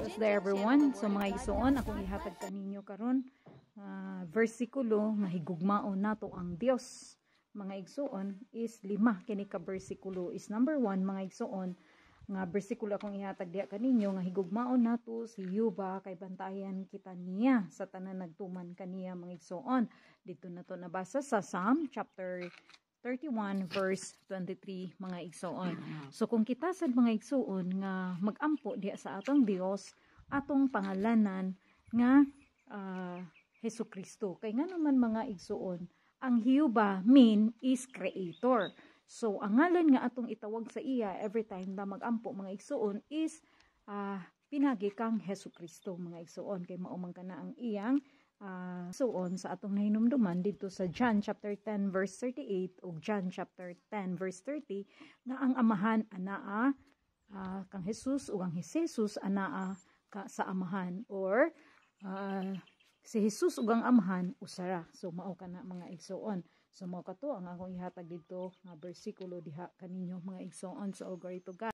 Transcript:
Bless day, everyone. So mga igsoon, akong ihatag kaninyo karon versikulo nga higugmaon nato ang Dios. Mga igsoon, is lima kini ka bersikulo. Is number 1, mga igsoon, nga bersikulo akong ihatag diha kaninyo nga higugmaon nato si Jehova kay bantayan kita niya sa tanan nagtuman kaniya, mga igsoon. Dito na to nabasa sa Psalm chapter 31 verse 23, mga igsoon. So kung kita sad, mga igsoon, nga magampo diha sa atong Dios, atong pangalanan nga Hesus Kristo. Kay nga naman, mga igsoon, ang Jehova mean is creator. So ang ngalan nga atong itawag sa iya every time na magampo, mga igsoon, is pinagi kang Hesus Kristo, mga igsoon, kay mao man kana ang iyang suon sa atong nahinumduman dito sa John chapter 10 verse 38 ug John chapter 10 verse 30 nga ang Amahan anaa kang Jesus ug ang Jesus anaa ka sa Amahan or si Jesus ug ang Amahan usara. So mao kana, mga igsoon. So mao kato ang akong ihatag dito nga bersikulo diha kaninyo, mga igsoon. So all glory to God.